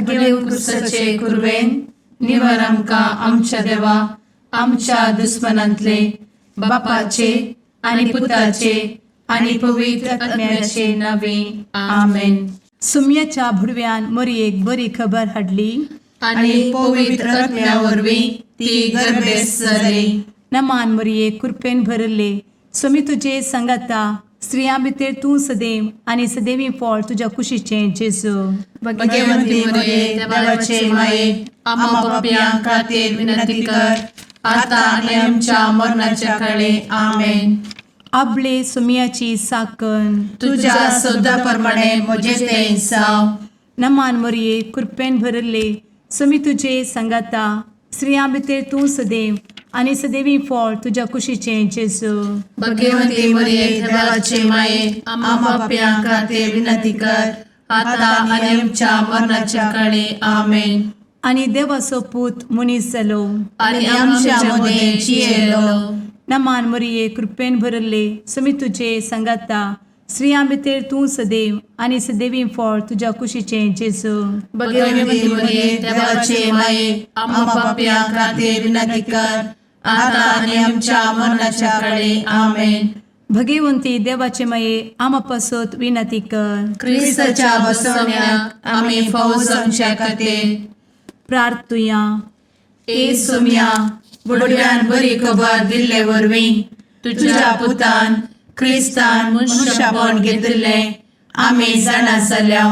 भगेव क्रिस्ताचे कुरवेन निवार आमकां आमच्या देवा आमच्या दुस्मनांतले बापाचे आनी पुताचे आनी पवित्र आत्म्याचे नावे आमेन. सुम्याच्या भुडव्यान मोरयेक बरी खबर हाडली आनी पवित्र आत्म्या वरवीं ती गर्भेस्त जाली. नमान मोरये, कृपेन भरले, स्वामी तुजे सांगाता, स्त्रियां भितर तूं सदैव आनी सदैवी फळ तुज्या कुशीचें जेजू. भगवंती मरिये, देवाचे माये, आम्हा पापयां खातीर विनंती कर, आता आनी आमच्या मरणाच्या काळे. आमेन. आबले सुमियाची साकन. तुझ्या शब्दा प्रमाणे म्हजे ते जावं. नमान मोरये, कृपेन भरले, स्वामी तुजे सांगाता, स्त्रियां भितर तूं सदैव आनी सदैवी फळ तुज्या कुशीचें जेजू. भगवंती मरिये, देवाचे माये, आम्हा पापयां खातीर विनंती कर, आता आनी आमच्या मरणाच्या काळे. आमेन. आनी देवाचो पूत मनीस जालो आनी आमच्या मदें जियेलो. नमान मोरये, कृपेन भरले, स्वामी तुजे सांगाता, स्त्रियां भितर तूं सदैव आनी सदैवी फळ तुज्या कुशीचें जेजू. भगवंती मरिये, देवाचे माये, आम्हा पापयां खातीर विनंती कर, आता आनी आमच्या मरणाच्या काळे. आमेन. भगवंती देवाचे माये, आमा पासत विनंती कर. क्रिस्ताच्या बसवण्याक आमी फावो जावच्या खातीर प्रार्थुया. ए सोम्या, बुडव्यान बरी खबर दिल्ले वरवीं तुझ्या पुतान क्रिस्तान मनुष्यपण घेतिल्लें आमी जाणा जाल्या.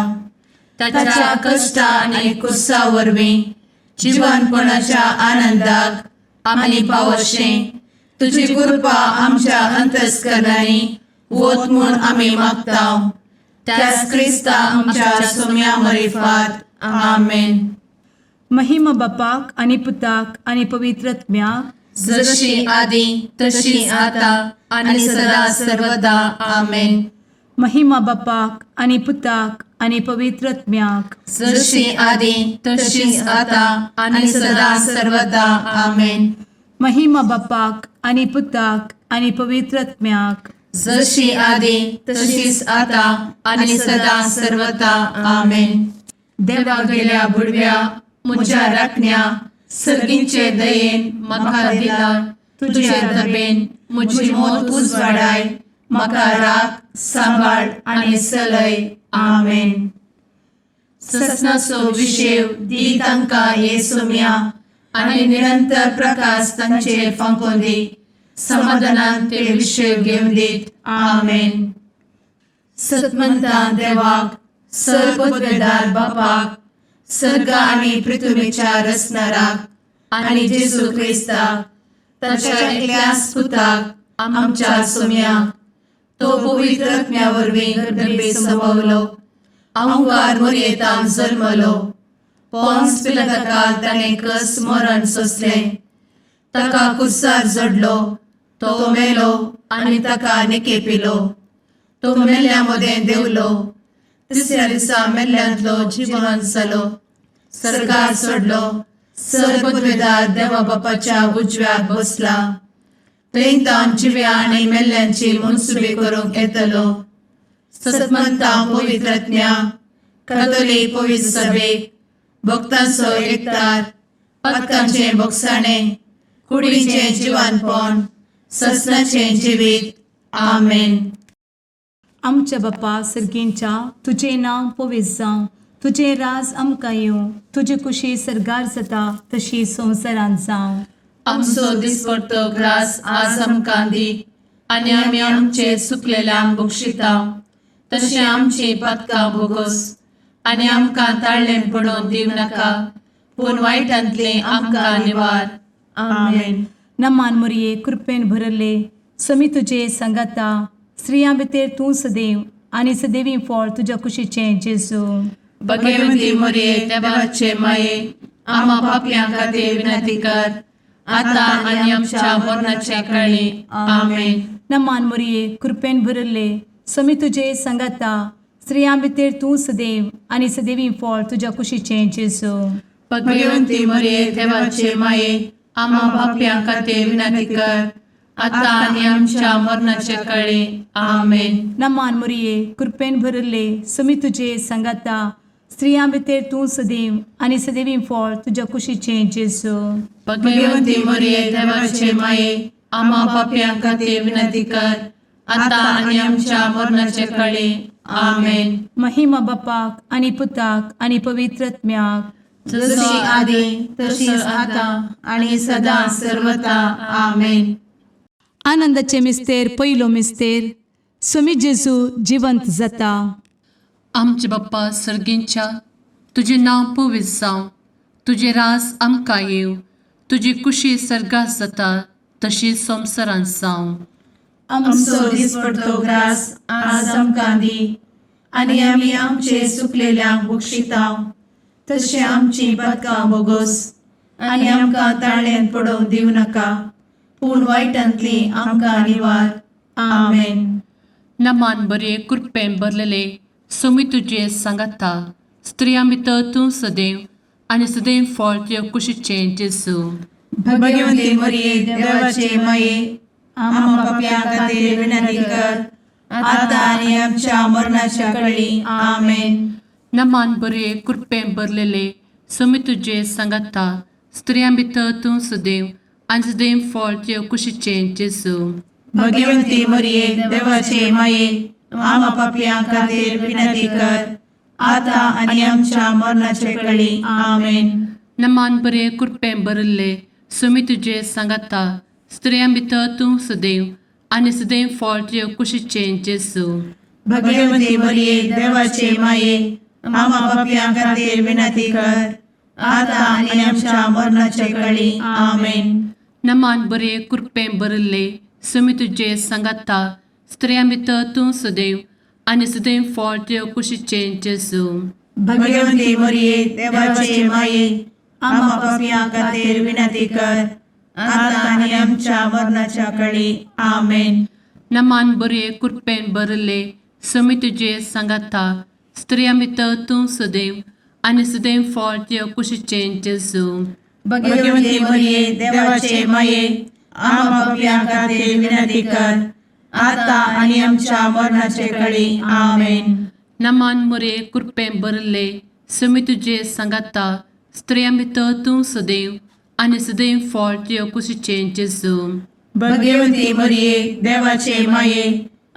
ताच्या कश्टा आनी कुर्सा वरवीं जिवनपणाच्या आनंदाक आमी पावशें तुजी कृपा आमच्या अंतस्करणांनी वत म्हूण आमी मागता, त्याच क्रिस्ता आमच्या सोम्या मरिफात. आमेन. महिमा बापाक आनी पुताक आनी पवित्र आत्म्याक, जशी आदी तशी आता आनी सदा सर्वदा. आमेन. महिमा बापाक आनी पुताक आनी पवित्र आत्म्याक, जशी आदी तशीच आता आनी सदा सर्वदा. आमेन. महिमा बापाक आनी पुताक आनी पवित्र आत्म्याक, जशी आदी तशीच आता आनी सदा सर्वदा. आमेन. देवा गेल्या बुडव्या म्हज्या राखण्या, सर्गींचे दयेन म्हाका दिला तुजे दबेन म्हजी मोत उजवाडाय, म्हाका राख, सांबाळ आनी चलय. आमेन. ससनाचो विशेव दी तांकां ये सोम्या आनी निरंतर प्रकाश तांचेर फांकोवन दी, समाधानान ते विशेव घेवन दीत. आमेन. सतमंतान देवाक, सर्वपदवेदार बापाक, सर्ग आनी पृथ्वीच्या रचणाराक आनी जेजू क्रिस्ताक ताच्या एकल्याच पुताक आमच्या सोम्याक, तो पवित्र आत्म्या वरवीं गर्भे संभवलो, अंकार मोरयेतान जल्मलो, पोन्स पिलाताकाल ताणें कस मरण सोंसलें, ताका कुर्सार जडलो, तो मेलो आनी ताका निकेपिलो, तो मेल्ल्या मदें देंवलो, तिसऱ्या दिसा मेल्ल्यांतलो जिवन जालो, सर्गार चडलो, सर्वपदवेदार देवा बापाच्या उजव्याक बसला, थंय तावन जिव्या आनी मेल्ल्यांची मनसुबी करूंक येतलो. सतमंता पवित्र आत्म्या, कातोलीक पवित्र सभेक, भक्तांचो एकतार, पातकांचें भोगसाणें, कुडीचें जिवानपण, ससनाचें जिवीत. आमेन. आमच्या बापा सर्गींच्या, तुजें नांव पवित्र जावं, तुजें राज आमकां येवं, तुजी कुशी सर्गार जाता तशी संवसारांत जावं. आमचो दिसपडतो ग्रास आज आमकां दी आनी आमी आमचे चुकलेल्यांक बक्षिता तशें आमची पातकां भोगोस आनी आमकां ताळ्ळें पडोवन दिवं नाका, पूण वायटांतलें आमकां निवार. आमेन. नमान मोरये, कृपेन भरले, स्वामी तुजे सांगाता, स्त्रियां भितर तूं सदैव आनी सदैवी फळ तुज्या कुशीचें जेजू. भगवंती मोरये, देवाचे माये, आम्हा पापयां खातीर विनंती कर, आता आनी आमच्या मरणाच्या काळी. आमेन. नमान मोरये, कृपेन भरले, स्वामी तुजे सांगाता, स्त्रियां भितर तूं सदैव आनी सदैवी फळ तुज्या कुशीचें जेजू. भगवंती मोरये, देवाचे माये, आम्हा पापयां खातीर विनंती कर, आता आनी आमच्या मरणाच्या काळी. आमेन. नमान मोरये, कृपेन भरले, स्वामी तुजे सांगाता, स्त्रियां भितर तूं सदैव आनी सदैवी फळ तुज्या कुशीचें जेजू. भगवंती मरिये देवाचे माये, आम्हा पापयां खातीर विनंती कर, आतां आनी आमच्या मरणाचे कळे. आमेन. महिमा बापाक आनी पुताक आनी पवित्र आत्म्याक, जशी आदी तशीच आतां आनी सदां सर्वता. आमेन. आनंदाचे मिस्तेर पयलो मिस्तेर, स्वामी जेजू जिवंत जाता. आमचे बाप्पा सर्गींच्या, तुजें नांव पवित्र जावं, तुजें रास आमकां येवं, तुजी कुशी सर्गात जाता तशी संवसारांत जावं. आमचो दिसपडतो ग्रास आज आमकां दी, आनी आमी आमचे सुकलेल्यांक बक्षितांव, तशें आमची पदकां बोगोस, आनी आमकां ताळ्यान पडोवंक दिवं नाका, पूण वायटांतली आमकां निवार. आमेन. नमान बरे कृपेन भरलेले, सोमी तुजे सांगाता, स्त्रियां भितर तूं सदैव आनी सदैव फळ तुजे कुशीचें जेजू. भगवंती मरिये देवाचे माये, आम्हा पापयां खातीर विनंती कर, आतां आनी आमच्या मरणाच्या कळी. आमेन. नमान बरे कृपेन भरलेले, सोमी तुजे सांगाता, स्त्रियां भितर तूं सदैव आनी सदैव फळ तुजे कुशीचें जेजू. भगवंती मरिये देवाचे माये, आम्हा पापयां खातीर विनंती कर, आतां आनी आमच्या मरणाच्या कळी. आमेन. नमान बरे कृपेन भरिल्ले, सोमी तुजे सांगाता, स्त्रियां भितर तूं सदैव आनी सदैव फळ तुजे कुशीचें जेजू. भगवंती मरिये देवाचे माये, आम्हा पापयां खातीर विनंती कर, आतां आनी आमच्या मरणाच्या कळी. आमेन. नमान बरे कृपेन भरिल्ले, सोमी तुजे सांगाता, स्त्रियां भितर तूं सदैव आनी सदैव फळ तुजे कुशीचें जेजू. भगवंती मरिये देवाचे माये, आम्हा पापयां खातीर विनंती कर, आतां आनी आमच्या मरणाच्या कळी. आमेन. नमान बरे कृपेन भरिल्ले, सोमी तुजे सांगाता, स्त्रियां भितर तूं सदैव आनी सदैव फळ तुजे कुशीचें जेजू. भगवंती मरिये देवाचे माये, आम्हा पापयां खातीर विनंती कर, आतां आनी आमच्या मरणाचे कळी. आमेन. नमान मरे कृपेन भरिल्ले, सोमी तुजे सांगाता, स्त्रियां भितर तूं सदैव आनी सदैव फळ तुजे कुशीचें जेजू. भगवंती मरिये देवाचे माये,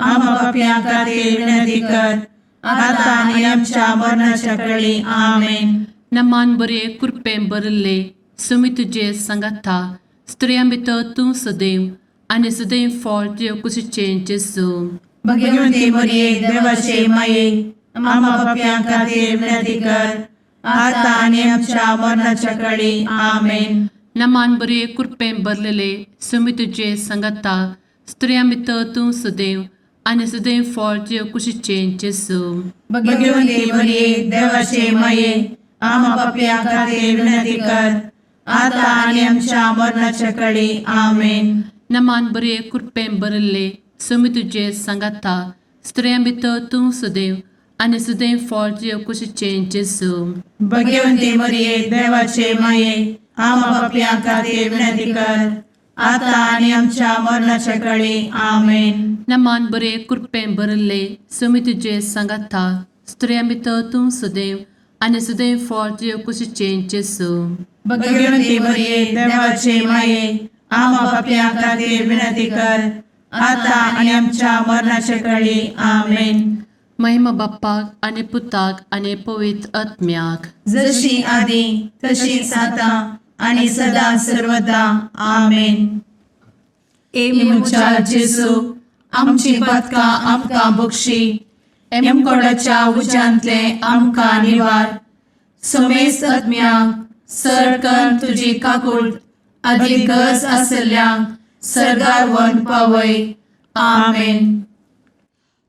आम्हा पापयां खातीर विनंती कर, आतां आनी आमच्या मरणाच्या कळी. आमेन. नमान बरे कृपेन भरिल्ले, सोमी तुजे सांगाता, स्त्रियां भितर तूं सदैव आनी सदैव फळ तुजे कुशीचें जेजू. भगवंती मरिये देवाचे माये, आम्हा पापयां खातीर विनंती कर, आतां आनी आमच्या मरणाच्या कळी. आमेन. नमान बरे कृपेन भरलेले, सोमी तुजे सांगाता, स्त्रियां भितर तूं सदैव आनी सदैव फळ तुजे कुशीचें जेजू. भगवंती मरिये देवाचे माये, आम्हा पापयां खातीर विनंती कर, आतां आनी आमच्या मरणाच्या कळी. आमेन. नमान बरे कृपेन भरिल्ले, सोमी तुजे सांगाता, स्त्रियां भितर तूं सदैव आनी सदैव फळ तुजे कुशीचें जेजू. भगवंती मरिये देवाचे माये, आम्हा पापयां खातीर विनंती कर, आतां आनी आमच्या मरणाच्या कळी. आमेन. नमान बरे कृपेन भरिल्ले, सोमी तुजे सांगाता, स्त्रियां भितर तूं सदैव आनी सदैव फळ तुजे कुशीचें जेजू. भगवंती मरिये देवाचे माये, आम्हा पापयां खातीर विनंती कर, आतां आनी आमच्या मरणाच्या कळी. आमेन. महिमा बाप्पाक आनी पुताक आनी पवित्र आत्म्याक, जशी आदी तशीच आतां आनी सदां सर्वदा. आमेन. ए म्हज्या जेजू, आमची पदकां आमकां बक्षी, एमकोडाच्या उज्यांतले आमकां निवार, समेस्त आत्म्यांक सरकन तुजी काकूट आदी गरज आसल्ल्यांक सर्गार व्हरून पावय. आमेन.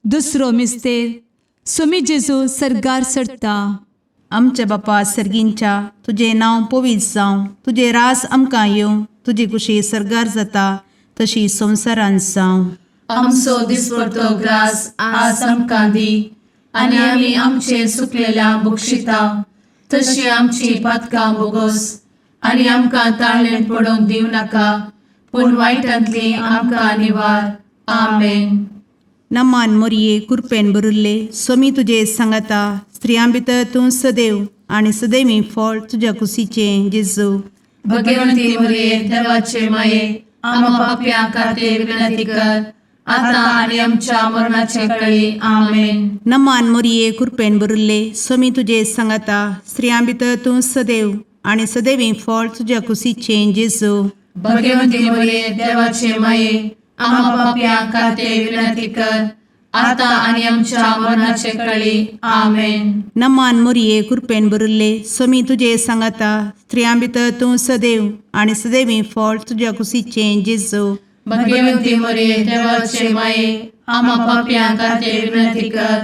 दुसरो मिस्तेर, स्वामी जेजू सर्गार चडटा. आमच्या बापा सर्गींच्या, तुजें नांव पवित्र जावं, तुजें रास आमकां येवं, तुजी कुशी सर्गार जाता तशी संवसारांत जावं. आमचो दिसपडतो ग्रास आज आमकां दी, आनी आमी आमचे सुकलेल्यांक बक्षिता, तशी आमची पातकां बोगोस, आनी आमकां ताळ्ळें पडोवंक दिवं नाका, पूण वायटांतली आमकां निवार. आमेन. नमान मोरये कुरपेन भरिल्ले सोमी तुजे सांगाता स्त्रियां भितर तूं सदैव आनी सदैवी फळ तुज्या कुशीचें जेजू. भगवंती मरिये देवाचे माये आम्हा पाप्यां खातीर विनंती कर आता आनी आमच्या मरणाचे कळी. आमेन. नमान मोरये कुरपेन भरिल्ले सोमी तुजे सांगाता स्त्रियां भितर तूं सदैव आनी सदैवी फळ तुज्या कुशीचें जेजू. भगवंती मरिये देवाचे माये आम्हा पाप्यां खातीर विनंती कर आता आनी आमच्या मरणाचे कळी. आमेन. नमान मोरये कुरपेन भरिल्ले सोमी तुजे सांगाता स्त्रियां भितर तूं सदैव आनी सदैवी फळ तुज्या कुशीचें जेजू. भगवंती मरिये देवाचे माये आम्हा पाप्यां खातीर विनंती कर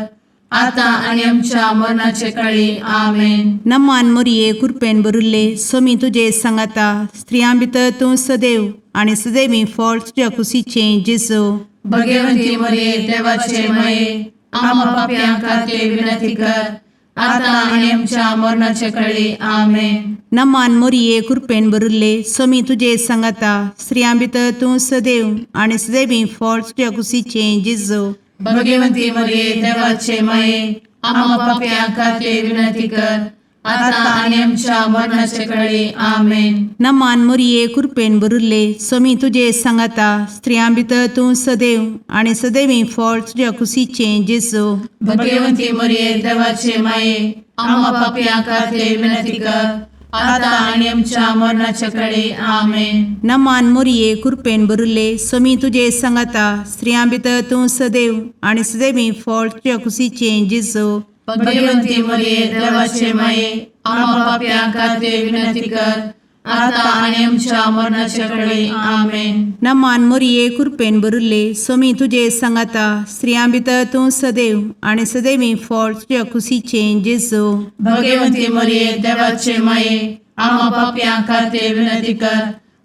आता आनी आमच्या मरणाचे कळी. आमेन. नमान मोरये कुरपेन भरिल्ले सोमी तुजे सांगाता स्त्रियां भितर तूं सदैव आनी सदैवी फळ तुज्या कुशीचें जेजू. भगवंती मरिये देवाचे माये आम्हा पाप्यां खातीर विनंती कर आता आनी आमच्या मरणाचे कळी. आमेन. नमान मोरये कुरपेन भरिल्ले सोमी तुजे सांगाता स्त्रियां भितर तूं सदैव आनी सदैवी फळ तुज्या कुशीचें जेजू. भगवंती मरिये देवाचे माये आम्हा पाप्यां खातीर विनंती कर आता आनी आमच्या मरणाचे कळी. आमेन. नमान मोरये कुरपेन भरिल्ले सोमी तुजे सांगाता स्त्रियां भितर तूं सदैव आनी सदैवी फळ तुज्या कुशीचें जेजू. भगवंती मरिये देवाचे माये आम्हा पाप्यां खातीर विनंती कर आता आनी आमच्या मरणाचे कळी. आमेन. नमान मोरये कुरपेन भरिल्ले सोमी तुजे सांगाता स्त्रियां भितर तूं सदैव आनी सदैवी फळ तुज्या कुशीचें जेजू. भगवंती मरिये देवाचे माये आम्हा पाप्यां खातीर विनंती कर आता आनी आमच्या मरणाचे कळी. आमेन. नमान मोरये कुरपेन भरिल्ले सोमी तुजे सांगाता स्त्रियां भितर तूं सदैव आनी सदैवी फळ तुज्या कुशीचें जेजू. भगवंती मरिये देवाचे माये आम्हा पाप्यां खातीर विनंती कर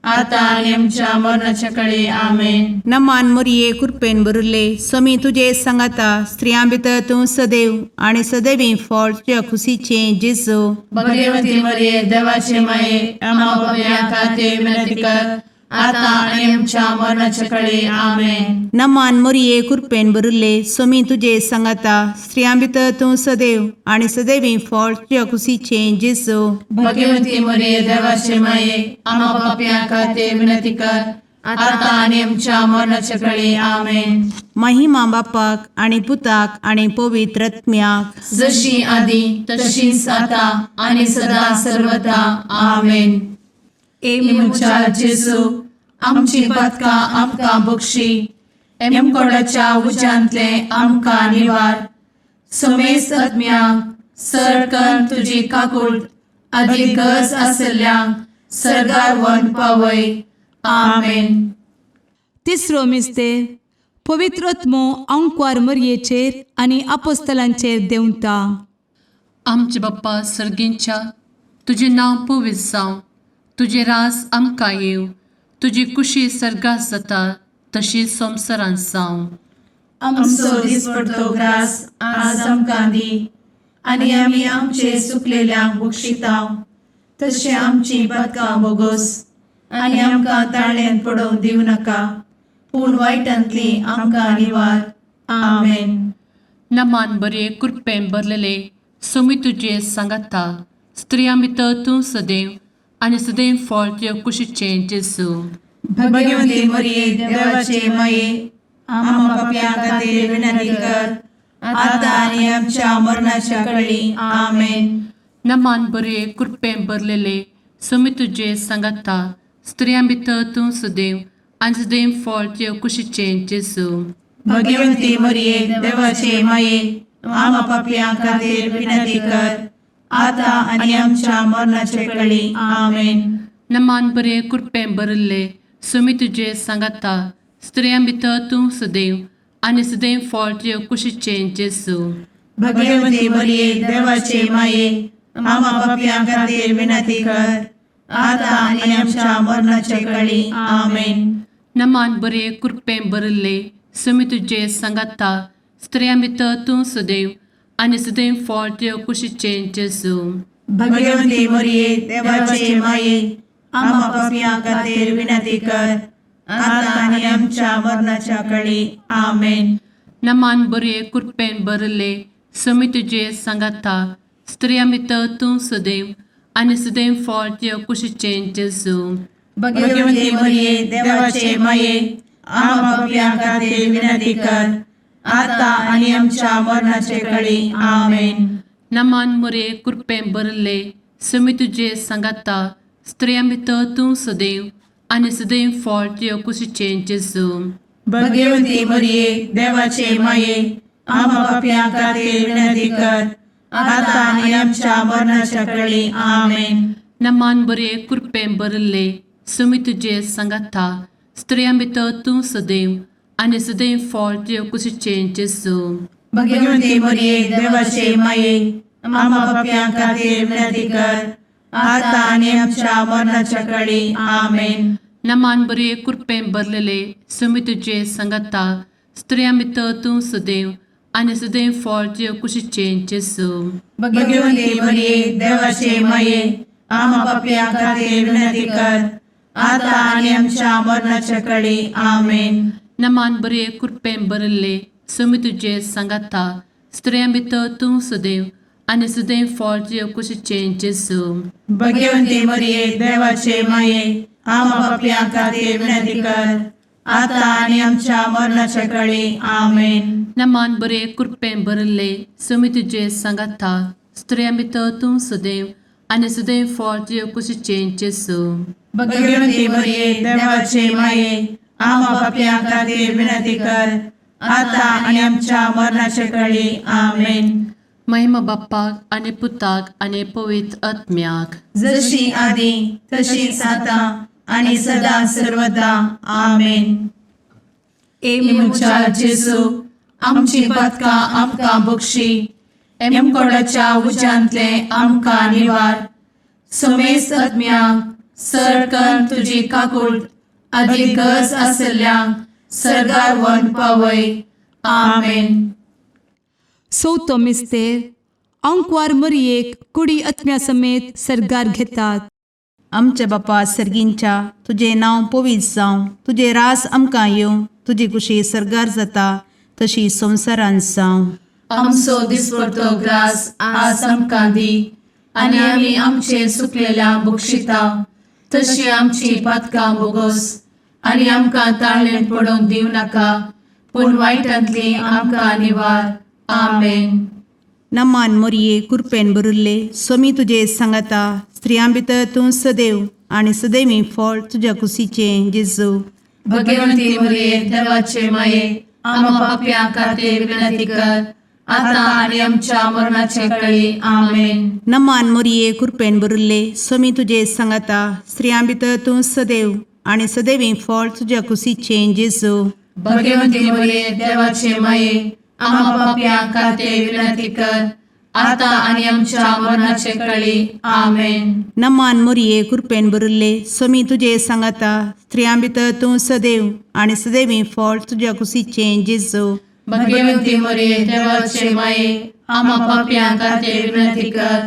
आता आनी आमच्या मरणाचे कळी. आमेन. नमान मोरये कुरपेन भरिल्ले सोमी तुजे सांगाता स्त्रियां भितर तूं सदैव आनी सदैवी फळ तुज्या कुशीचें जेजू. भगवंती मरिये देवाचे माये आम्हा पाप्यां खातीर विनंती कर आता आनी आमच्या मरणाचे कळी. आमेन. नमान मोरये कुरपेन भरिल्ले सोमी तुजे सांगाता स्त्रियां भितर तूं सदैव आनी सदैवी फळ तुज्या कुशीचें जेजू. भगवंती मरिये देवाचे माये आम्हा पाप्यां खातीर विनंती कर आता आनी आमच्या मरणाचे कळी. आमेन. महिमा बापाक आनी पुताक आनी पवित्र आत्म्याक, जशी आदी तशीच आता आनी सदा सर्वदा. आमेन. ए म्हज्या जेजू आमची पातकां आमकां बक्षी एमकोडाच्या उज्यांतले आमकां निवार समेस्त आत्म्यांक सरकन तुजी काकूट आदी गरज आशिल्ल्यांक सरगार व्हरून पावय. आमेन. तिसरो मिस्तेर पवित्र आत्मो आंकवार मरयेचेर आनी आपोस्तलांचेर देंवता. आमचे बाप्पा सर्गींच्या तुजें नांव पवित्र जावं, तुजें राज आमकां येवं, तुजी कुशी सर्गात जाता तशी संवसारांत जावं. आमचो दिसपडतो ग्रास आज आमकां दी आनी आमी आमचे सुकलेल्यांक बक्षितांव तशें आमची पातकां बोगोस आनी आमकां ताळ्यान पडोवंक दिवं नाका पूण वायटांतली आमकां निवार. आमेन. नमान बरे कृपेन भरलेले सोमी तुजे सांगाता स्त्रियां भितर तूं सदैव आनी सदैव फळ तुज्या कुशीचें जेजू. भगवंती मरिये देवाचे माये आम्हा पापयां खातीर विनंती कर आता आनी आमच्या मरणाच्या कळी. आमेन. नमान बरे कृपेन भरलेले सोमी तुजे सांगाता स्त्रियां भितर तूं सदैव आनी सदैव फळ तुज्या कुशीचें जेजू. भगवंती मरिये देवाचे माये आम्हा पापयां खातीर विनंती कर आता आनी आमच्या मरणाचे कळी. आमेन. नमान बरे कृपेन भरिल्ले सोमी तुजे सांगाता स्त्रियां भितर तूं सदैव आनी सदैव फळ तुज्या कुशीचें जेजू. भगवंती मरिये देवाचे माये आम्हा पापयां खातीर विनंती कर आता आनी आमच्या मरणाचे कळी. आमेन. नमान बरे कृपेन भरिल्ले सोमी तुजे सांगाता स्त्रियां भितर तूं सदैव आनी सदैव फळ तुज्या कुशीचें जेजू. भगवंती मरिये देवाचे माये आम्हा पापयां खातीर विनंती कर आता आनी आमच्या मरणाच्या कळी. आमेन. नमान बरये कृपेन भरले समी तुजे सांगाता स्त्रिया भितर तूं सदैव आनी सदैव फळ तुज्या कुशीचें जेजू. भगवती मरिये, देवाचे माये, आम्हा पापयां खातीर विनंती कर, आता आनी आमच्या मरणाचे कळी. आमेन. नमान मुरे कृपेन भरले समी तुजे सांगाता स्त्रिया भितर तूं सदैव आनी सदैव फळ तुज्या कुशीचें जेजू. भगवती मरिये, देवाचे माये, आम्हा पापयां खातीर विनंती कर, आता आनी आमच्या मरणाच्या कळी. आमेन. नमान बरे कृपेन भरले समी तुजे सांगाता स्त्रिया भितर तूं सदैव आनी सदैव फळ तुज्या कुशीचें जेजू. भगवती मरिये, देवाचे माये, आम्हा पापयां खातीर विनंती कर, आता आनी आमच्या मरणाच्या कळी. आमेन. नमान बरे कृपेन भरलेले समी तुजे सांगाता स्त्रिया भितर तूं सदैव आनी सदैव फळ तुज्या कुशीचें जेजू. भगवती मरिये, देवाचे माये, आम्हा पापयां खातीर विनंती कर, आता आनी आमच्या मरणाच्या कळी. आमेन. नमान बरे कृपेन भरले समी तुजे सांगाता स्त्रिया भितर तूं सदैव आनी सदैव फळ तुज्या कुशीचें जेजू. भगवती मरिये, देवाचे माये, आम्हा पापयां खातीर विनंती कर, आता आनी आमच्या मरणाच्या कळी. आमेन. नमान बरे कृपेन भरले समी तुजे सांगाता स्त्रिया भितर तूं सदैव आनी सदैव फळ तुज्या कुशीचें जेजू. भगवती मरिये, देवाचे माये, आम्हा पापयां खातीर विनंती कर, आता आनी आमच्या मरणाच्या कळी. आमेन. महिमा बाप्पाक आनी पुताक आनी पवित्र आत्म्याक, जशी आदी तशीच आता आणि सदा सर्वदा. आमेन. ए म्हज्या जेजू, आमची पातकां आमकां बक्षी, एमकोडाच्या उज्यांतले आमकां निवार, समेस्त आत्म्यांक सरकन तुजी काकूट आदी गरज आसल्ल्यांक सर्गार व्हरून पावय. आमेन. चवथो मिस्तेर आंकवार मरियेक कुडी आत्म्या समेत सर्गार घेतात. आमच्या बापा सर्गींच्या, तुजें नांव पवित्र जावं, तुजें राज आमकां येवं, तुजी कुशी सर्गार जाता तशी संवसारांत जावं. आमचो दिसपडतो ग्रास आज आमकां दी आनी आमी आमचे सुकलेल्या बक्षिता तशी आमची पातकां बोगोस आनी आमकां ताळणें पडोवंक दिवं नाका, पूण वायटांतली आमकां निवार. आमेन. नमान मोरये, कृपेन भरिल्ले, स्वामी तुजे सांगाता, स्त्रियां भितर तूं सदैव आनी सदैवी फळ तुज्या कुशीचें जेजू. भगवंती मोरये, देवाचे माये, आम्हा पापयां खातीर विनंती कर, आता आनी आमच्या मरणाचे कळी. आमेन. नमान मोरये, कृपेन भरिल्ले, स्वामी तुजे सांगाता, स्त्रियां भितर तूं सदैव आनी सदैवी फळ तुज्या कुशीचें जेजू. भगवंती मोरये, देवाचे माये, आम्हा पापयां खातीर विनंती कर, आता आनी आमच्या मरणाचे कळी. आमेन. नमान मोरये, कृपेन भरिल्ले, स्वामी तुजे सांगाता, स्त्रियां भितर तूं सदैव आनी सदैवी फळ तुज्या कुशीचें जेजू. भगवंती मोरये, देवाचे माये, आम्हा पापयां खातीर विनंती कर,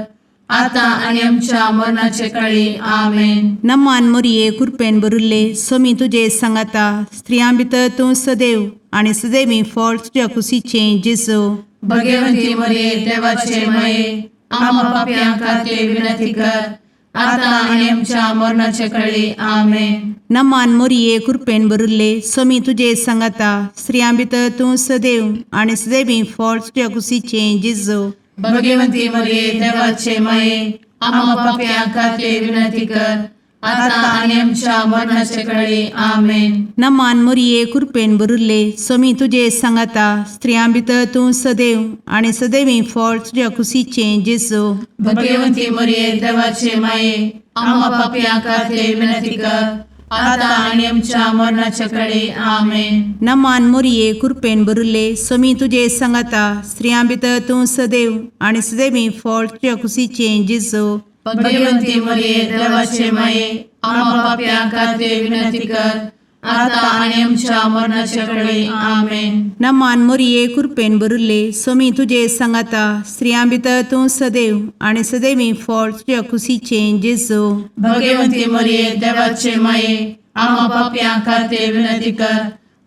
आता आनी आमच्या मरणाचे कळी. आमेन. नमान मोरये, कृपेन भरिल्ले, स्वामी तुजे सांगाता, स्त्रियां भितर तूं सदैव आनी सदैवी फळ तुज्या कुशीचें जेजू. भगवंती मोरये, देवाचे माये, आम्हा पापयां खातीर विनंती कर, आता आनी आमच्या मरणाचे कळी. आमेन. नमान मोरये, कृपेन भरिल्ले, स्वामी तुजे सांगाता, स्त्रियां भितर तूं सदैव आनी सदैवी फळ तुज्या कुशीचें जेजू. भगवंती मोरये, देवाचे माये, आम्हा पापयां खातीर विनंती कर, आता आनी आमच्या मरणाचे कळी. आमेन. नमान मोरये, कृपेन भरिल्ले, स्वामी तुजे सांगाता, स्त्रियां भितर तूं सदैव आनी सदैवी फळ तुज्या कुशीचें जेजू. भगवंती मोरये, देवाचे माये, आम्हा पापयां खातीर विनंती कर, आता आनी आमच्या मरणाचे कळी. आमेन. नमान मोरये, कृपेन भरिल्ले, स्वामी तुजे सांगाता, स्त्रियां भितर तूं सदैव आनी सदैवी फळ तुज्या कुशीचें जेजू. भगवंती मोरये, देवाचे माये, आम्हा पापयां खातीर विनंती कर, आता आनी आमच्या मरणाचे कळी. आमेन. नमान मोरये, कृपेन भरिल्ले, स्वामी तुजे सांगाता, स्त्रियां भितर तूं सदैव आनी सदैवी फळ तुज्या कुशीचें जेजू. भगवंती मोरये, देवाचे माये, आम्हा पापयां खातीर विनंती कर,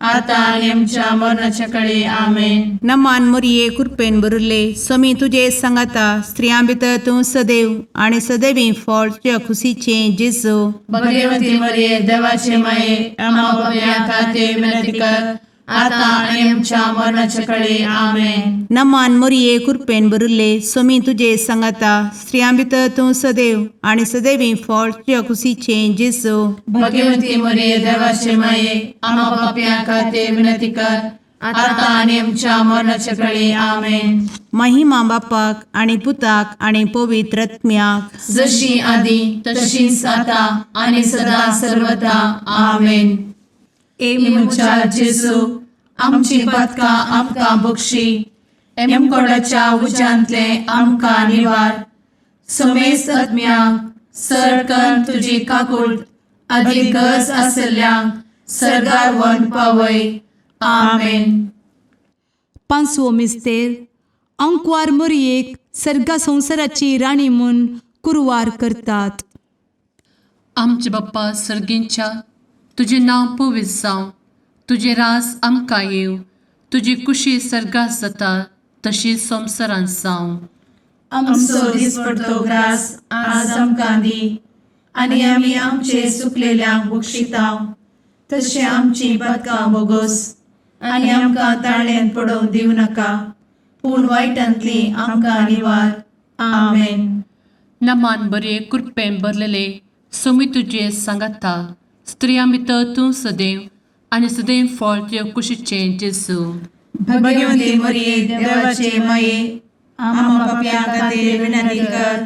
आतां आनी आमच्या मरणाच्या कळे. आमेन. नमान मोरये, कृपेन भरिल्ले, स्वामी तुजे सांगाता. स्त्रियां भितर तूं सदैव आनी सदैवी फळ तुज्या खुशीचें जेजू. भगवती मरिये, देवाचे माये, आम्हा पापयां खातीर विनंती कर, आतां आनी आमच्या मरणाच्या कळे. आमेन. नमान मोरये, कृपेन भरिल्ले, स्वामी तुजे सांगाता. स्त्रियां भितर तूं सदैव आनी सदैवी फळ तुज्या खुशीचें जेजू. भगवती मरिये, देवाचे माये, आम्हा पापयां खातीर विनंती कर, आतां आनी आमच्या मरणाच्या कळे. आमेन. महिमा बापाक आनी पुताक आनी पवित्र आत्म्याक. जशी आदी तशीच आता आणि सदा सर्वदा. आमेन. ए म्हज्या जेजू, आमची पातकां आमकां बक्षी, एमकोडाच्या उज्यांतले आमकां निवार, समेस्त आत्म्यांक सरकन तुजी काकूट आदी गरज आशिल्ल्यांक सर्गार व्हरून पावय. आमेन. पांचवो मिस्तेर, आंकवार मोरयेक सर्गा संवसाराची राणी म्हूण कुरवार करतात. आमचे बाप्पा सर्गींच्या, तुजें नांव पवित्र जावं, तुजें राज आमकां येवं, तुजी कुशी सर्गात जाता तशी संवसारांत जावं. आमचो दिसपडतो ग्रास आज आमकां दी, आनी आमी आमचे सुकलेल्यांक बक्षितांव, तशें आमची पातकां बोगोस, आनी आमकां ताळ्यान पडोवंक दिवं नाका, पूण वायटांतली आमकां निवार. आमेन. नमान बरे, कृपेन भरलेले, स्वामी तुजे सांगाता. स्त्रियां भितर तूं सदैव आनी सदैव फळ तुज्या कुशीचें जेजू. भगवती मरिये, देवाचे माये, आम्हा पापयां खातीर विनंती कर,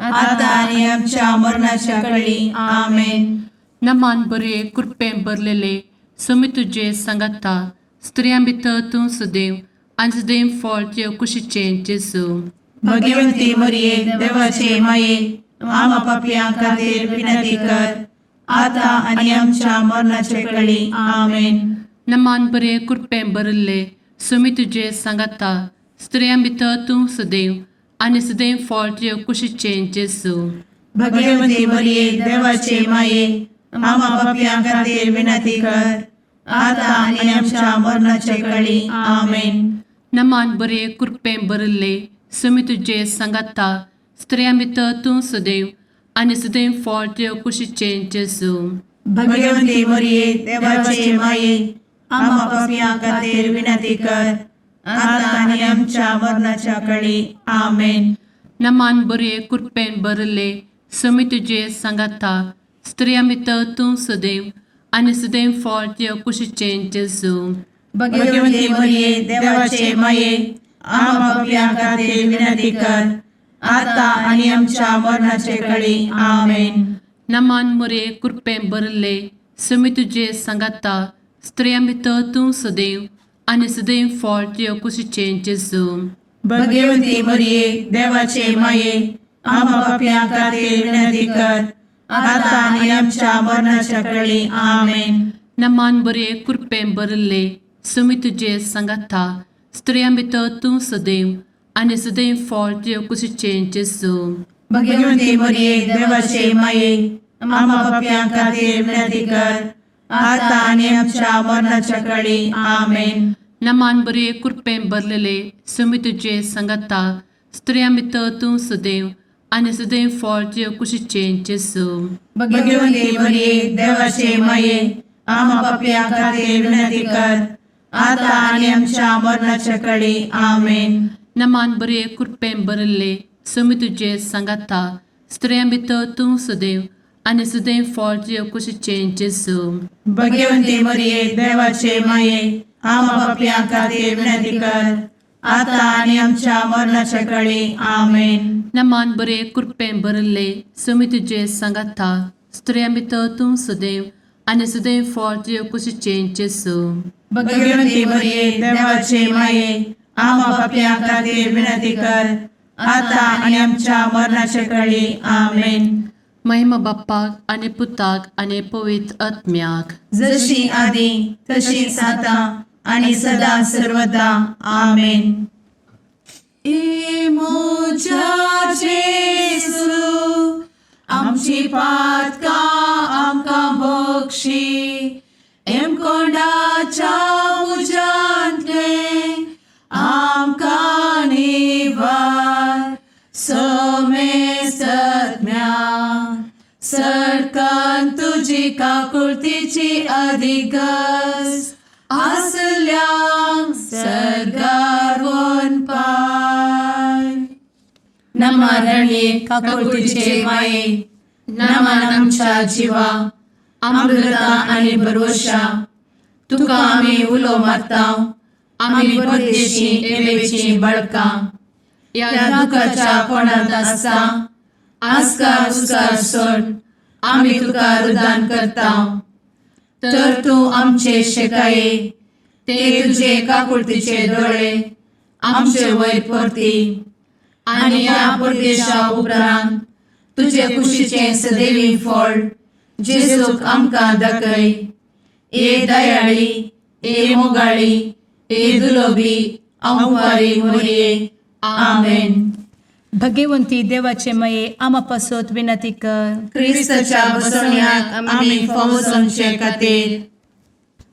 आतां आनी आमच्या मरणाच्या कळी. आमेन. नमान बरे, कृपेन भरलेले, स्वामी तुजे सांगाता. स्त्रियां भितर तूं सदैव आनी सदैव फळ तुज्या कुशीचें जेजू. भगवती मरिये, देवाचे माये, आम्हा पापयां खातीर विनंती कर, आतां आनी आमच्या मरणाच्या कळी. आमेन. नमान बरे, कृपेन भरिल्ले, स्वामी तुजे सांगाता. स्त्रियां भितर तूं सदैव आनी सदैव फळ तुज्या कुशीचें जेजू. भगवती मरिये, देवाचे माये, आम्हा पापयां खातीर विनंती कर, आतां आनी आमच्या मरणाच्या कळी. आमेन. नमान बरे, कृपेन भरिल्ले, स्वामी तुजे सांगाता. स्त्रियां भितर तूं सदैव आनी सदैव फळ तुज्या कुशीचें जेजू. भगवती मरिये, देवाचे माये, आम्हा पापयां खातीर विनंती कर, आतां आनी आमच्या मरणाच्या कळी. आमेन. नमान बरे, कृपेन भरिल्ले, स्वामी तुजे सांगाता. स्त्रियां भितर तूं सदैव आनी सदैव फळ तुज्या कुशीचें जेजू. भगवती मरिये, देवाचे माये, आम्हा पापयां खातीर विनंती कर, आतां आनी आमच्या मरणाचे कळी. आमेन. नमान मोरे, कृपेन भरिल्ले, स्वामी तुजे सांगाता. स्त्रियां भितर तूं सदैव आनी सदैव फळ तुज्या कुशीचें जेजू. भगवती मरिये, देवाचे माये, आम्हा पापयां खातीर विनंती कर, आतां आनी आमच्या मरणाच्या कळी. आमेन. नमान बरे, कृपेन भरिल्ले, स्वामी तुजे सांगाता. स्त्रियां भितर तूं सदैव आनी सदैव फळ तुज्या कुशीचें जेजू. भगवती मरिये, देवाचे माये, आम्हा पापयां खातीर विनंती कर, आतां आनी आमच्या मरणाच्या कळी. आमेन. नमान बरे, कृपेन भरलेले, स्वामी तुजे सांगाता. स्त्रियां भितर तूं सदैव आनी सदैव फळ तुज्या कुशीचें जेजू. भगवती मरिये, देवाचे माये, आम्हा पापयां खातीर विनंती कर, आतां आनी आमच्या मरणाच्या कळी. आमेन. नमान बरे, कृपेन भरिल्ले, स्वामी तुजे सांगाता. स्त्रियां भितर तूं सदैव आनी सदैव फळ तुज्या कुशीचें जेजू. भगवती मरिये, देवाचे माये, आम्हा पापयां खातीर विनंती कर, आतां आनी आमच्या मरणाच्या कळी. आमेन. नमान बरे, कृपेन भरिल्ले, स्वामी तुजे सांगाता. स्त्रियां भितर तूं सदैव आनी सदैव फळ तुज्या कुशीचें जेजू. भगवती मरिये, देवाचे माये, आम्हा पापयां खातीर विनंती कर, आतां आनी आमच्या मरणाच्या कळी. आमेन. महिमा बाप्पाक आनी पुताक आनी पवित्र आत्म्याक. जशी आदी तशीच आतां आनी सदा सर्वदा. आमेन. ए म्हज्या जेजू, आमची पातकां आमकां बक्षी, एमकोंडाच्या तुजी काकुळतीची अधिगस आसल्यांक सर्गार वनपाय. नमा रणये काकुळतीचे माये, नमन आमच्या जिवा, अमृता आनी भरवशा, तुका आमी उलो मारता, आमी परदेशी एवेची बळकां ह्या दुखाच्या कोणांत आसता आस्कार उस्कार सोड आमी तुका रुदान करता. तर तूं आमचे शेकाये ते तुजे काकुळतीचे दोळे आमचे वयर परती आनी ह्या परदेशा उपरांत तुजे कुशीचें सदैवी फळ जेजूक आमकां दाखय. ए दयाळी, ए मोगाळी, ए दुलोबी अंवारी मोरये. आमेन. भगवंती देवाचे मये आमा पासत विनंती कर. क्रिस्ताच्या बसवण्याक आमी फावो जावचे खातीर.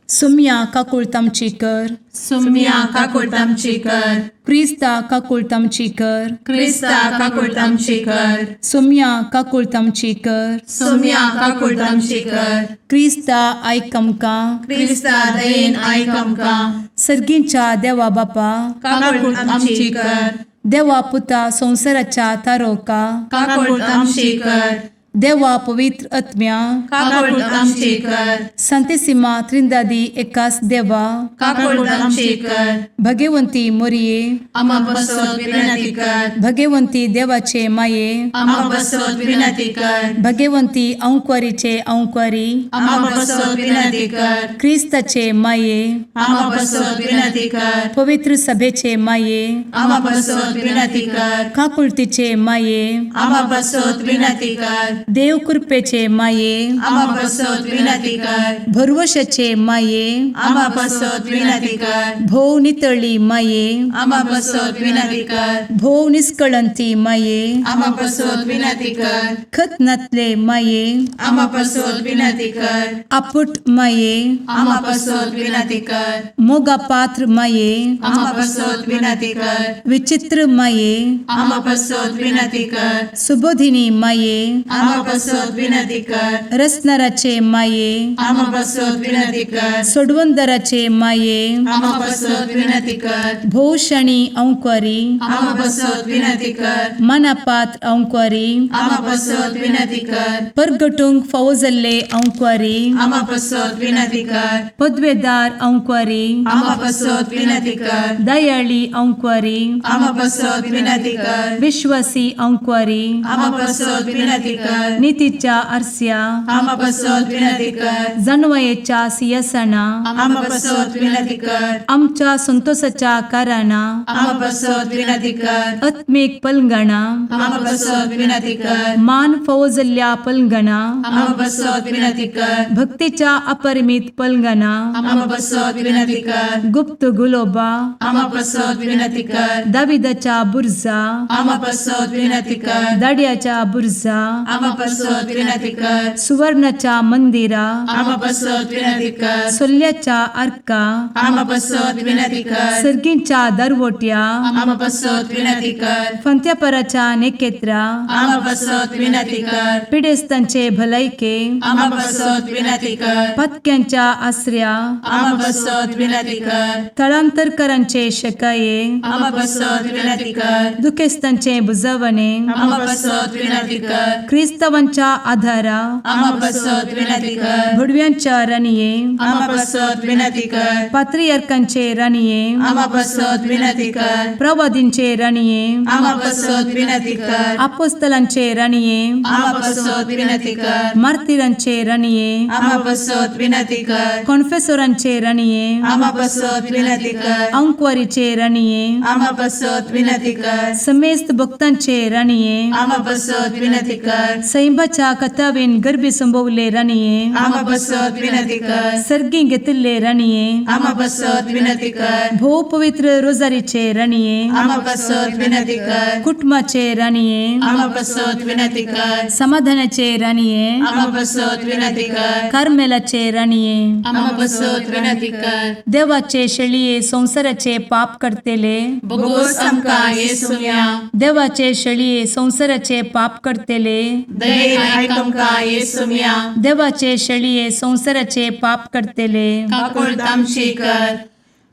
सुम्या काकुळत आमची कर. सुम्या काकुळत आमची कर. क्रिस्ता काकुळत आमची कर. क्रिस्ता काकुळत आमची कर. सुम्या काकुळत आमची कर. सुम्या काकुळत आमची कर. क्रिस्ता आयक आमकां. क्रिस्ता दयेन आयक आमकां. सर्गींच्या देवा बापा, काकुळत आमची कर. देवा पुता संवसाराच्या तारोका, काकुळत आमची कर. देवा पवित्र आत्म्या, काकुळत आमची कर. संतेसिमा त्रिंदादी एकास देवा, काकुळत आमची कर. भगवंती मोरये, आमा पासत विनंती कर. भगवंती देवाचे माये, आमा पासत विनंती कर. भगवंती अंकुरीचे अंकुरी, आमा पासत विनंती कर. क्रिस्ताचे माये, आमा पासत विनंती कर. पवित्र सभेचे माये, आमा पासत विनंती कर. काकुळतीचे माये, आमा पासत विनंती कर. देव कृपेचे माये, आमा पासत विनंती कर. भरवशाचे माये, आमा पासत विनंती कर. भोव नितळी माये, आमा पासत विनंती कर. भोव निस्कळंती माये, आमा पासत विनंती कर. खत नातले माये, आमा पासत विनंती कर. आपुट माये, आमा पासत विनंती कर. मोगा पात्र माये, आमा पासत विनंती कर. विचित्र माये, आमा पासत विनंती कर. सुबोधिनी माये, आमा पासत विनंती कर. रसनाराचे माये, आमा पासत विनंती कर. सोडवंदराचे माये, आमा पासत विनंती कर. भोवशणी अंकुरी, आमा पासत विनंती कर. मनापात्र अंकुरी, आमा पासत विनंती कर. परगटूंक फावो जाल्ले अंकुरी, आमा पासत विनंती कर. पदवेदार अंकुरी, आमा पासत विनंती कर. दयाळी अंकुरी, आमा पासत विनंती कर. विश्वासी अंकुरी, आमा पासत विनंती कर. नितीच्या आरस्या, आमा पासत विनंती कर. जानवयेच्या सिंहासना, आमा पासत विनंती कर. आमच्या संतोषाच्या कारणां, आमा पासत विनंती कर. आत्मीक पलंगणा, आमा पासत विनंती कर. मान फावो जाल्ल्या पलंगणा, आमा पासत विनंती कर. भक्तीच्या अपरिमित पलंगणा, आमा पासत विनंती कर. गुप्त गुलोबा, आमा पासत विनंती कर. दाविदाच्या बुर्जा, आमा पासत विनंती कर. दाड्याच्या बुर्जा, आमा पासत विनंती कर. सुवर्णाच्या मंदिरा, आमा पासत विनंती कर. सोल्ल्याच्या आर्का, आमा पासत विनंती कर. सर्गींच्या दरवट्या, आमा पासत विनंती कर. फंत्यापराच्या नेकेत्रा, आमा पासत विनंती कर. पिडेस्तांचे भलायके, आमा पासत विनंती कर. पातक्यांच्या आसऱ्या, आमा पासत विनंती कर. थळांतरकरांचे शकाये, आमा पासत विनंती कर. दुखेस्तांचे बुजवणे, आमा पासत विनंती कर. क्रिस्तावांच्या आधारा, आमा पासत विनंती कर. भुडव्यांच्या राणये, आमा पासत विनंती कर. पात्रियार्कांचे राणये, आमा पासत विनंती कर. प्रवादींचे राणये, आमा पासत विनंती कर. आपोस्तलांचे राणये, आमा पासत विनंती कर. मार्तीरांचे राणये, आमा पासत विनंती कर. कॉन्फेसोरांचे राणये, आमा पासत विनंती कर. अंकुवारीचे राणये, आमा पासत विनंती कर. समेस्त भक्तांचे राणये, आमा पासत विनंती कर. सैंबाच्या कथावेन गर्भी संभवले राणये, आमा पासत विनंती कर. सर्गी घेतिल्ले राणये, आमा पासत विनंती कर. भोव पवित्र रोजारीचे राणये, आमा पासत विनंती कर. कुटुंबाचे राणये, आमा पासत विनंती कर. समाधानाचे राणये, आमा पासत विनंती कर. कार्मेलाचे राणये, आमा पासत विनंती कर. देवाचे शेळये संवसाराचे पाप करतेले, बोगोस आमकां येसुम्या, देवाचे शेळये संवसाराचे पाप करतेले, दयेन आयक आमकां येसुम्या. देवाचे शेळये संवसाराचे पाप करतले, काकुळट आमची कर.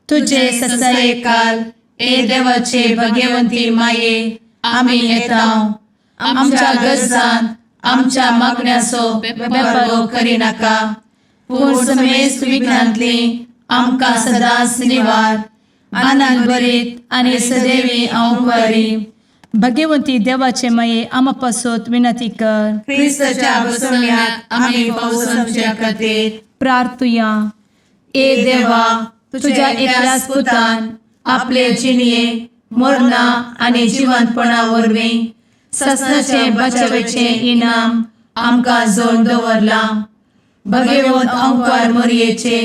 तुझे तुझे ससायेकाल ससायेकाल ए देवाचे भगवंती माये, आमी येता आमच्या गरजान आमच्या मागण्याचो बेपर्वो करिनाका, पूण समेस्त विघ्नांतली आमकां सदांच निवार. आनंद भरीत आनी सदैवी अंकुरी. भगवंती देवाचे माये, आमा पासत विनंती कर. क्रिस्ताच्या बसवण्याक आमी पावसाच्या खातीर. प्रार्थुया. ए देवा, तुझ्या एकल्याच पुतान आपले जिणये मरणा आनी जिवंतपणा वरवीं ससनाचे बचावेचें इनाम आमकां जोडून दवरलां. भगवंत अंकार मोरयेचे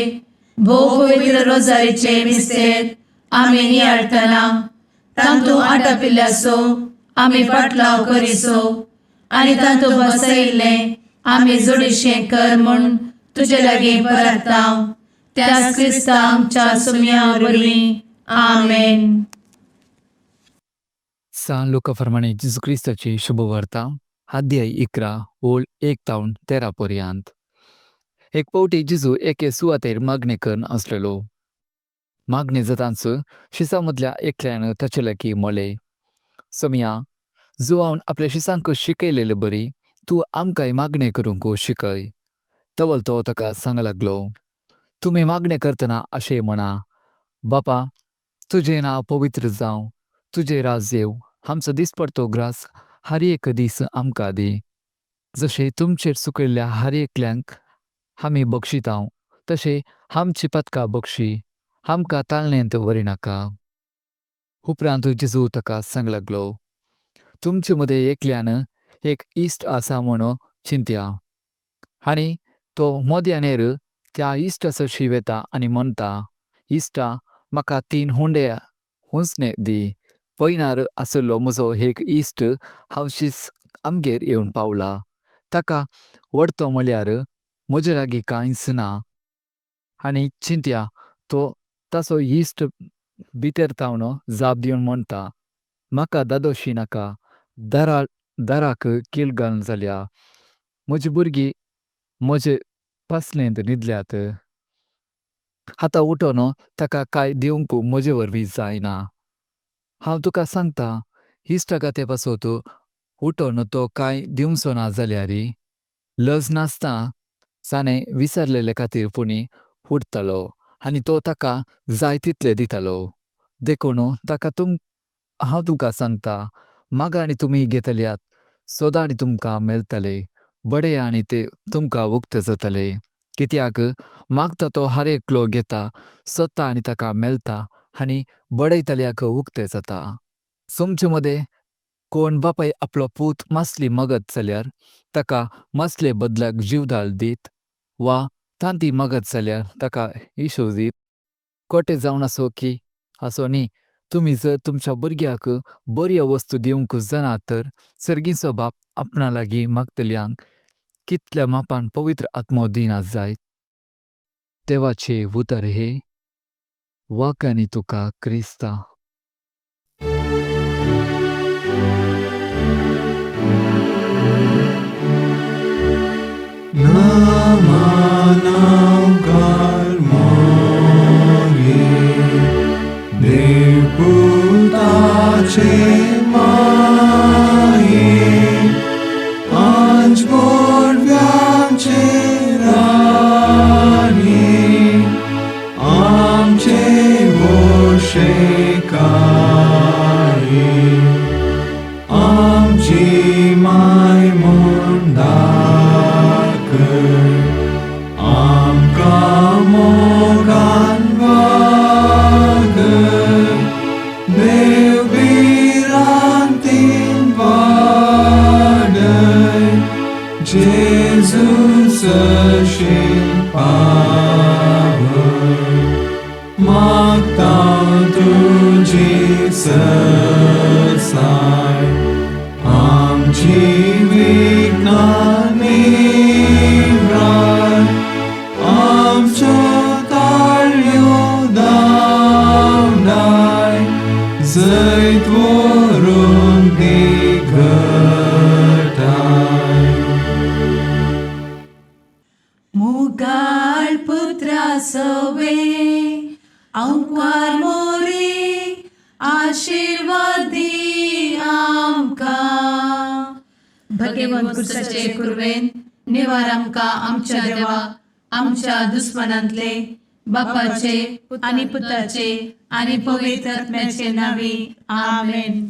भोव पवित्र रोजारीचे मिस्तेर आमी नियाळटना तांतू आटापिल्ल्याचो आमी पाटलाव करिसो आनी तांतू बसयिल्लें आमी जोडीशें कर म्हूण तुजे लागीं परताव, त्याच क्रिस्ता आमच्या सुम्या वरवीं. आमेन. सान लुका फरमाणे जेजू क्रिस्ताची शुभवार्ता, अध्याय 11 ओळ 1 तावन 13 पर्यंत. एक पावटी जेजू एके सुवातेर मागणें करून आसलेलो. मागणें जातांच शिसां मदल्या एकल्यान ताचे लागीं म्हळें, सोमया, जुवान आपल्या शिसांक शिकयलेले बरी तूं आमकांय मागणें करूंक शिकय. तवल तो ताका सांग लागलो, तुमी मागणें करतना अशें म्हणा, बापा तुजें नांव पवित्र जावं, तुजें राज येवं, आमचो दिसपडतो ग्रास हर एक दीस आमकां दी, जशें तुमचेर चुकयल्ल्या हर एकल्यांक आमी बक्षितांव तशें आमची पदकां बक्षी, आमकां ताळणेंत व्हरिनाका. उपरांत जेजू ताका सांग लागलो, तुमचे मदें एकल्यान एक इश्ट आसा म्हणून चिंत्या आनी तो मद्यानेर त्या इश्टाचो शिवेता आनी म्हणटा, इश्टा म्हाका 3 हुंडे हुंसणे दी, पयनार आशिल्लो म्हजो एक इश्ट हांवशीच आमगेर येवन पावला, ताका व्हडतो म्हळ्यार म्हजे लागीं कांयच ना. आनी चिंत्या तो ताचो इश्ट भितर तावन जाप दिवन म्हणटा, म्हाका दादोशी नाका, दाराक कील घालून जाल्या, म्हजी भुरगीं म्हजे पासलेंत न्हिदल्यात, आतां उठोन ताका कांय दिवंक म्हजे वरवीं जायना. हांव तुका सांगता, इश्टागते पासत उठोन तो कांय दिवचो ना जाल्यार लज नासता ताणें विसरलेले खातीर पुणी उठतलो आनी तो ताका जाय तितले दितलो. देखून ताका हांव तुमकां सांगता, मागा आनी तुमी घेतल्यात, सोदा आनी तुमकां मेळटले, बडे आनी ते तुमकां उक्ते जातले. कित्याक मागता तो हर एकलो घेता, सोदता आनी ताका मेळटा आनी बडयतल्याक उक्ते जाता. तुमचे मदें कोण बापाय आपलो पूत मासली मागत जाल्यार ताका मासले बदलाक जिवदाल दीत, वा तांती मागत जाल्यार ताका इशू दीत. कोटे जावन आसो की आसो न्ही, तुमी जर तुमच्या भुरग्याक बऱ्यो वस्तू दिवंक जाणा तर सर्गीचो बाप आपणा लागीं मागतल्यांक कितल्या मापान पवित्र आत्मो दिना जायत. देवाचे उतर हे वाकांनी तुका क्रिस्ता. Zait vorum di gătai. मुगाळ पुत्रा सवे आंकवार मोरे आशिर्वाद दी आमकां. भगेवन कुर्साचे कुर्वेन निवार आमकां आमच्या देवा आमच्या दुस्मनांतले बापाचे आनी पुताचे आनी पवित्र आत्म्याचे नावे आमेन.